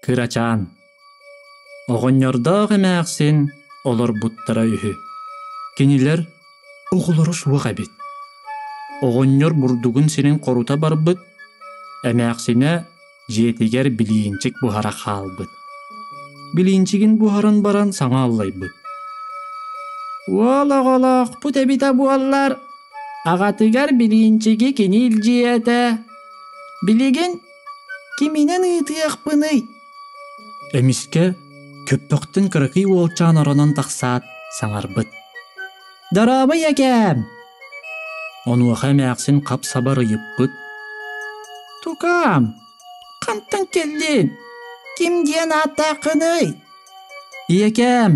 Кырачаан Оҕонньордоох эмээхсин олорбуттара үһү. Кинилэр оҕолоро суох эбит. Оҕонньор бурдугун сирин хорута барбыт, эмээхсинэ дьиэтигэр билиинчик буһара хаалбыт. Билиинчигин буһаран баран саҥа аллайбыт. «Уол оҕолоохпут эбитэ буоллар, аҕатыгар билиинчиги кини илдьиэ этэ. Билигин Киминэн ыытыахпыный? Эмискэ көппөхтөн кыракый уолчаан оронон тахсаат саҥарбыт. «Дорообой, экээм!» Онуоха эмээхсин хап-сабар ыйыппыт. «Тукаам, хантан кэллиҥ? Ким диэн ааттааххыный?» «Ийэкээм,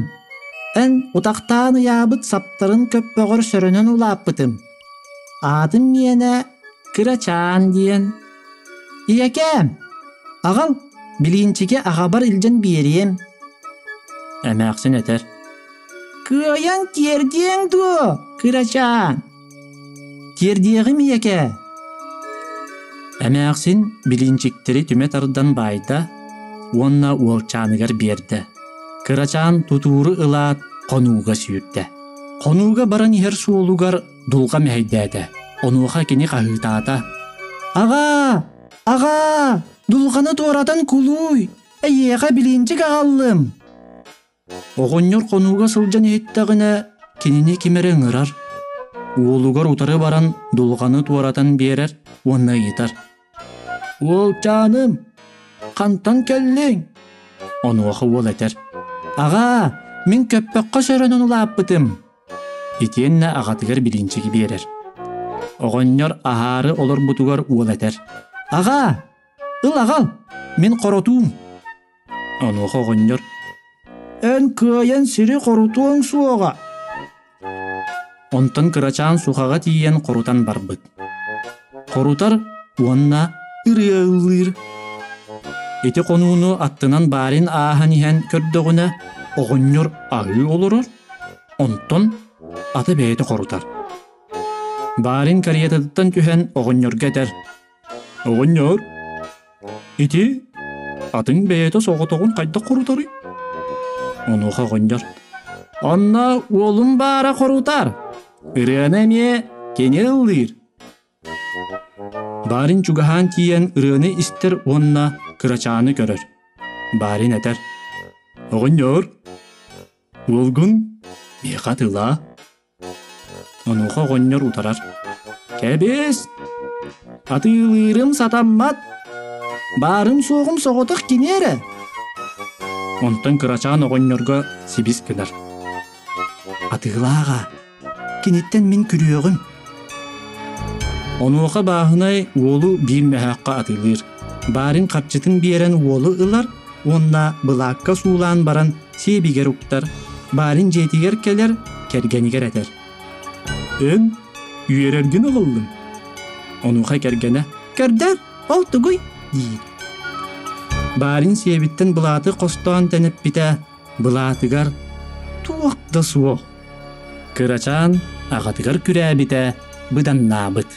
эн утахтаан ыйаабыт саптарын көппөҕөр сөрөнөн улааппытым. Аатым миэнэ Кырачаан диэн. Ийэкээм, аҕал, билиинчики аҕабар илдьэн биэриэм. Эмээхсин этэр: Кыайан тиэрдиэҥ дуо, кырачаан? Тиэрдиэҕим, ийэкээ. Эмээхсин билиинчиктэри түмэ тардан баайда уонна уолчааныгар биэрдэ. Кырачаан тутууру ылаат хонууга сүүрдэ. Хонууга баран иһэр суолугар дулҕа мэһэйдээтэ. Онуоха кини хаһыытаата: «Аҕаа! Аҕаа! Дулҕаны туоратан кулууй! Эйиэхэ билиинчик аҕаллым!» Оҕонньор хонууга сылдьан иһиттэҕинэ, кинини ким эрэ ыҥырар. Уолугар утары баран дулҕаны туоратан биэрэр уонна ыйытар: «Уолчааным, хантан кэллиҥ?» Онуоха уол этэр: «Аҕаа, мин көппөххө сөрөнөн улааппытым. Итиэннэ аҕатыгар билиинчиги биэрэр. Оҕонньор аһаары олорбутугар уол этэр: «Аҕаа, ыл аҕал, мин хоротуум». Онуоха оҕонньор: «Эн кыайан сири хорутуоҥ суоҕа». Онтон кырачаан сухаҕа тиийэн хорутан барбыт. Хорутар уонна ырыа ыллыыр. Ити хонууну аттынан баарин ааһан иһэн көрдөҕүнэ, оҕонньор аһыы олорор, Онтон ата бэйэтэ хорутар. Барин каретатыттан түһэн оҕонньорго этэр: «Оҕонньор, ити атыҥ бэйэтэ соҕотоҕун хайдах хорутарый?» Онуоха оҕонньор: «Онно уолум баара хорутар, ырыаны эмиэ кини ыллыыр». Барин чугаһаан тиийэн ырыаны истэр уонна кырачааны көрөр. Барин этэр: «Оҕонньор, Уолгун миэхэ атыылаа. Онуоха оҕонньор утарар: «Кэбис! Атыылыырым сатаммат! Баарым-суоҕум соҕотох кини эрэ!» Онтон кырачаан оҕонньорго сибис гынар: «Атыылааҕа, киниттэн мин күрүөҕүм!» Онуоха бааһынай уолу биир мөһөөххө атыылыыр. Баарин харчытын биэрэн уолу ылар уонна былаакка суулаан баран сиэбигэр уктар, баарин дьиэтигэр кэлэр, кэргэнигэр этэр: «Эн үөрэргин аҕаллым». Онуоха кэргэнэ: «Көрдөр, ол тугуй?» диир. Баарин сиэбиттэн былааты хостоон тэниппитэ, былаатыгар туох да суох. Кырачаан аҕатыгар күрээбитэ быданнаабыт.